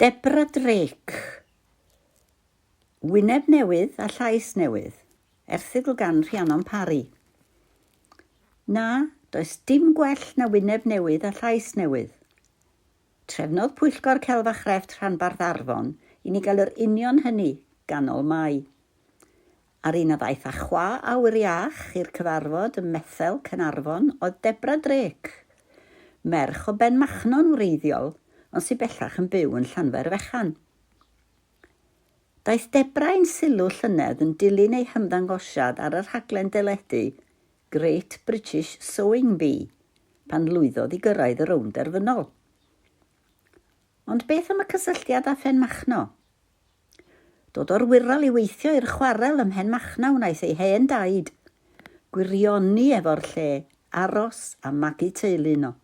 Debra Drake, Wyneb newydd a llais newydd, erthygl gan Rhiannon Parry. Na, does dim gwell na wyneb newydd a llais newydd. Trefnodd Pwyllgor Celf a Chrefft Rhanbarth Arfon i ni gael yr union hynny ganol Mai. A'r un a ddaeth â chwa awyr iach i'r cyfarfod ym Methel, Caernarfon, oedd Debra Drake, merch o Benmachno'n wreiddiol, ond sy bellach yn byw yn Llanfairfechan. Daeth Debra i'n sylw llynedd yn dilyn ei hymddangosiad ar y rhaglen deledu Great British Sewing Bee, pan lwyddodd i gyrraedd y rownd derfynol. Ond beth am y cysylltiad â Phenmachno? Dod o'r Wirral i weithio i'r chwarel ym Mhenmachna wnaeth ei hen daid. Gwirioni efo'r lle, aros a magu teulu yno.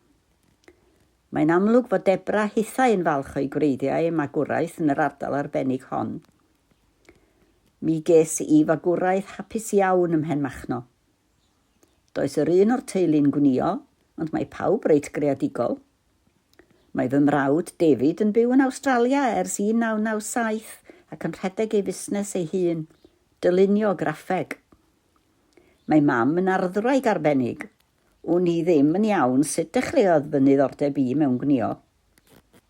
Mae'n amlwg fod Debra hithau yn falch o'i gwreiddiau a'i magwraeth yn yr ardal arbennig hon. Mi ges i fagwraeth hapus iawn ym Mhenmachno. Does yr un o'r teulu'n gwnïo, ond mae pawb reit greadigol. Mae fy mrawd, David, yn byw yn Awstralia ers 1997 ac yn rhedeg ei fusnes ei hun, dylunio graffeg. Mae mam yn arddwraig arbennig. Wn i ddim yn iawn sut dechreuodd fy niddordeb i mewn gwnïo.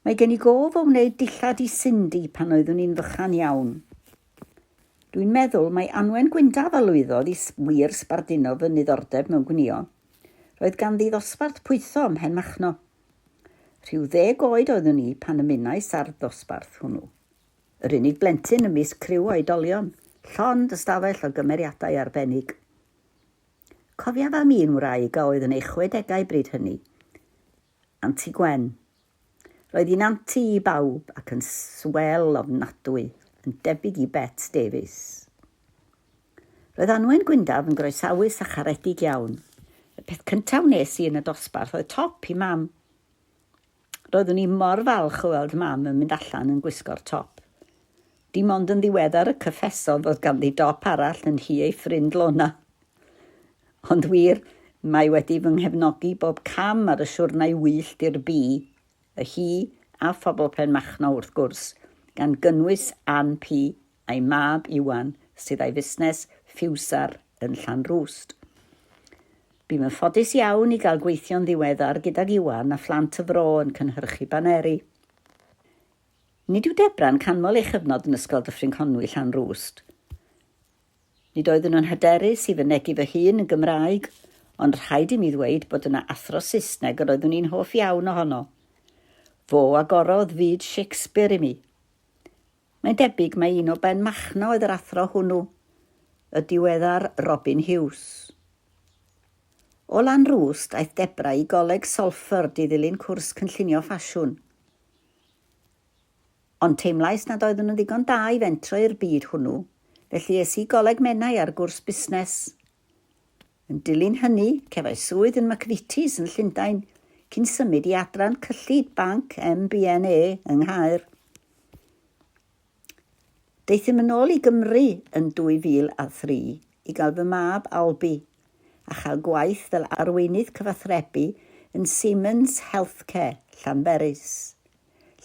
Mae gen i gof o wneud dillad i Cindy pan oeddwn i'n fychan iawn. Dwi'n meddwl mai Anwen Gwyndaf a lwyddodd i wir sbarduno fy niddordeb mewn gwnïo. Roedd ganddi ddosbarth pwytho ym Mhenmachno. Rhyw ddeg oed oeddwn i pan ymunais â'r dosbarth hwnnw. Yr unig blentyn ymysg criw o oedolion, llond ystafell o gymeriadau arbennig. Cofiaf am un wraig a oedd yn ei chwedegau bryd hynny, Anti Gwen. Roedd hi'n anti i bawb ac yn swel ofnadwy, yn debyg i Bet Davies. Roedd Anwen Gwyndaf yn groesawus a charedig iawn. Y peth cyntaf wnes i yn y dosbarth oedd top i Mam. Roeddwn i mor falch o weld Mam yn mynd allan yn gwisgo'r top. Dim ond yn ddiweddar y cyffesodd fod ganddi dop arall yn nhŷ ei ffrind Lona. Ond wir, mae wedi fy nghefnogi bob cam ar y siwrnai wyllt i'r bi, y hi a phobl Penmachno wrth gwrs, gan gynnwys Ann P a'i mab Iwan sydd â'i fusnes ffiwsar yn Llanrwst. Bûm yn ffodus iawn i gael gweithio'n ddiweddar gydag Iwan a phlant y fro yn cynhyrchu baneri. Nid yw Debra'n canmol ei chyfnod yn Ysgol Dyffryn Conwy, Llanrwst. Nid oeddwn yn hyderus i fynegi fy hun yn Gymraeg, ond rhaid i mi ddweud bod yna athro Saesneg yr oeddwn i'n hoff iawn ohono. Fo agorodd fyd Shakespeare i mi. Mae'n debyg mai un o Benmachno oedd yr athro hwnnw, y diweddar Robin Huws. O Lanrwst aeth Debra i Goleg Salford i ddilyn cwrs cynllunio ffasiwn. Ond teimlais nad oeddwn yn ddigon da i fentro i'r byd hwnnw, felly es i Goleg Menai ar gwrs busnes. Yn dilyn hynny, cefais swydd yn McVitie's yn Llundain, cyn symud i adran cyllid banc MBNA yng Nghaer. Deuthum yn ôl i Gymru yn 2003 i gael fy mab, Albi, a chael gwaith fel arweinydd cyfathrebu yn Siemens Healthcare, Llanberis,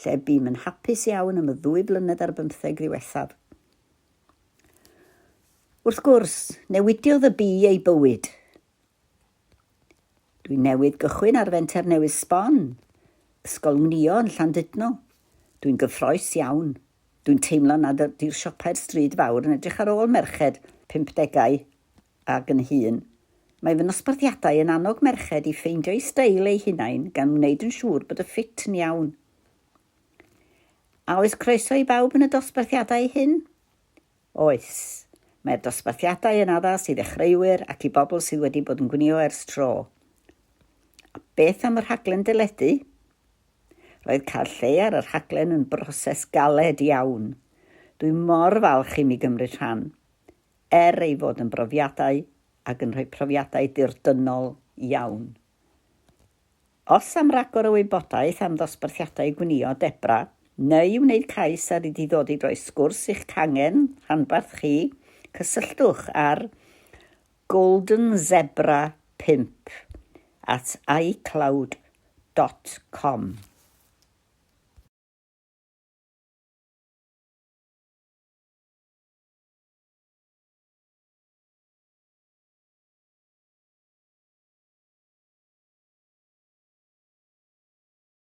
lle bûm yn hapus iawn am y ddwy flynedd ar bymtheg ddiwethaf. Wrth gwrs, newidiodd y bu ei bywyd. Dwi newydd gychwyn ar fenter newydd sbon, Ysgol Wnïo yn Llandudno. Dwi'n gyffroes iawn. Dwi'n teimlo nad ydi'r siopau'r stryd fawr yn edrych ar ôl merched pumpdegau ag yn hŷn. Mae fy nosbarthiadau yn annog merched i ffeindio'u steil eu hunain gan wneud yn siŵr bod y ffit yn iawn. A oes croeso i bawb yn y dosbarthiadau hyn? Oes. Mae'r dosbarthiadau yn addas i ddechreuwyr ac i bobl sydd wedi bod yn gwnïo ers tro. A beth am y rhaglen deledu? Roedd cael lle ar y rhaglen yn broses galed iawn. Dwi mor falch i mi gymryd rhan, er ei fod yn brofiadau ac yn rhoi profiadau dirdynnol iawn. Os am ragor o wybodaeth am ddosbarthiadau gwnïo Debra, neu i wneud cais ar iddi ddod i roi sgwrs i'ch cangen rhanbarth chi, cysylltwch ar goldenzebra5 at icloud dot com.